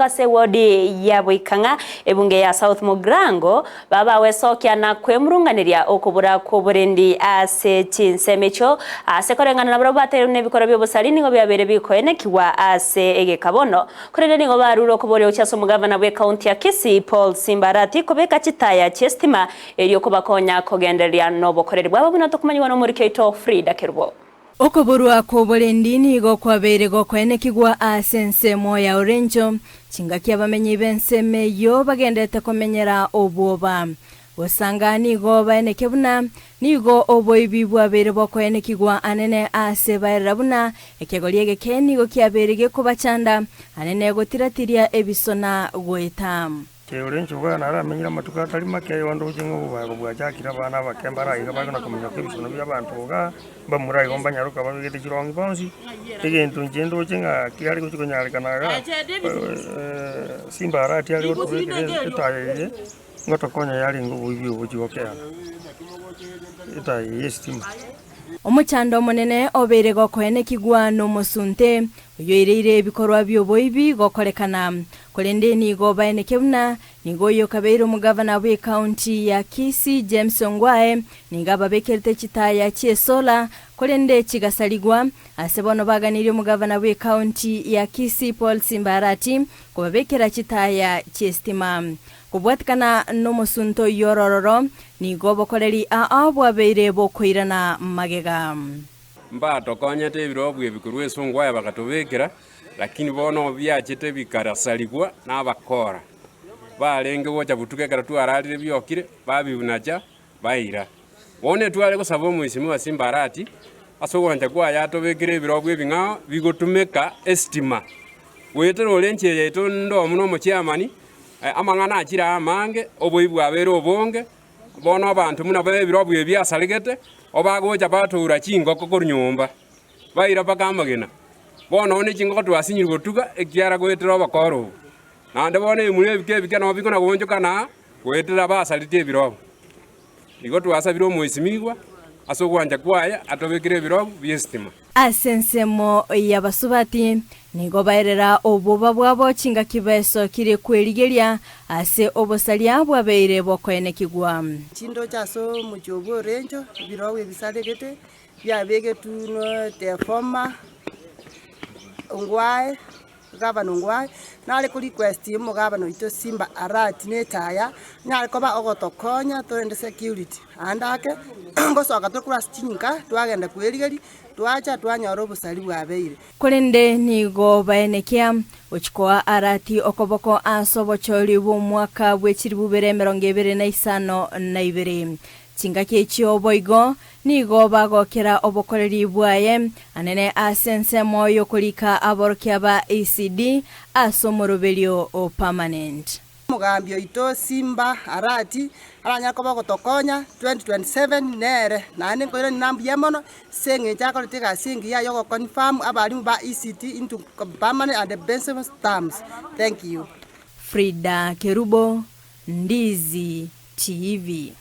gotoka ase ewodi ya Boikang'a, ebunge ya South Mugirango, Babawesokia na kwemurunganeria okobura kw'oborendi ase chinsemo echio, ase koreng'ana nabarabwo bateirwe nebikorwa bi'obosari nigo biabeire bikoenekigwa ase egeka bono. Korende nigo barure okoboria gochia ase omogavana bw'ecounty ya Kisii, Paul Simba Arati kobeka chitaya chi'esitima erio kobakonya kogendereria nobokoreri bwabo buna tokomanyigwa nomoriki oito Frida Kerubo. Okoborwa kw'oborendi nigo kwabeire gokoenekigwa ase ensemo ya Orenjo, chingaki abamenyi b'ensemo eyio bagenderete komenyera obwoba. Gosanga nigo baeneke buna nigo oboibi bwabeire bokoenekigwa anene ase baerera buna ekegori egeke nigo kiabeire gekobachanda anene gotiratiria ebisona goeta. Ekeore enchogu naramenyire amatuko atari make, onde oche ng'a obobago bwachakire abana abake mbare aiga bare na kominyoka ebisono bi'abanto iga, mbamura igo mbanyaroka babegete chirong'i bonsi, egento inche ndoche ng'a kiare gochia konyarekana iga, simba arati are gotobekera etaya eye, ngotokonya yarenge oboibi obochia gokeana, etaya eye ya estima. Omochando omonene obeire gokoenekigwa nomosunte, oyoireire ebikorwa bi'oboibi gokorekana. Korende nigo baeneke buna nigo oyo okabeire omogavana bw'ecounty ya Kisii James Ongwae nigo ababekerete chitaya chi'esola korende chigasarigwa ase bono baganirie omogavana bw'ecounty ya Kisii Paul Simba Arati kobabekera chitaya chi'esitima. Kobwatikana nomosunte oyio orororo, nigo obokoreri aa bwabeire bokoirana magega. Mbatokonyete ebirobu ebi korwa esungwa aye bagatobekera, lakini bono biachete bikarasarigwa nabakora. Barenge gocha botuko ekero twararire biokire, babibunacha, baira. Bono etware gosaba omoisimwa ase Simbarati, ase ogwancha kwaye atobekere ebirobu ebing'ao bigotumeka esitima. Goetera ore enchera yaito ndomo na omochiamani, amang'ana achire amange, oboibi bwabeire obonge, bono abanto buna b'ebirobu ebi biasaregete, obagocha batoura chingoko korwa nyomba, baira mpaka amagena. Bono one chingoko twasinyire gotuga, ekiagera goetera obokora obo. Naende bono ebimuna ebike ebike nabo bikona goonchokana aa, goetera abasareti ebirobu. Igo twasabire omoisimigwa ase ogwancha kwaye atobekere ebirobu bi'esitima. Ase ensemo y'abasubati, nigo baerera obwoba bwabo chingaki baesokirie kwerigeria ase obosaria bwabeire bokoenekigwa. Chindoche ase omochie obwo orencho, ebirogo ebisaregete, biabegetwe no the former Ongwae. Gavana Ongwae nare ko request omogavana oito Simba Arati na etaya, nyare koba ogotokonya torende security, aande ake ngosoka tore korwa ase chinka twagenda kwerigeria, twacha twanyora obosari bwabeire. Korende nigo baenekia gochia koa Arati okoboko ase obochori bw'omwaka bwe chilifu bibere emerongo ebere na isano na ibere. Chingaki echio boigo nigo bagokera obokoreri bwaye anene ase ensemo y'okorika aborokia ba ECD ase omoroberio o permanent. Omogambi oito Simba Arati aranyare koba ogotokonya 2027 nere naende nkoirania na mbuya mono ase eng'encho akorete egasi engiya ya ogoconfirm abalimu ba ECD into permanent and pensionable terms. Thank you. Frida Kerubo, Ndizi TV.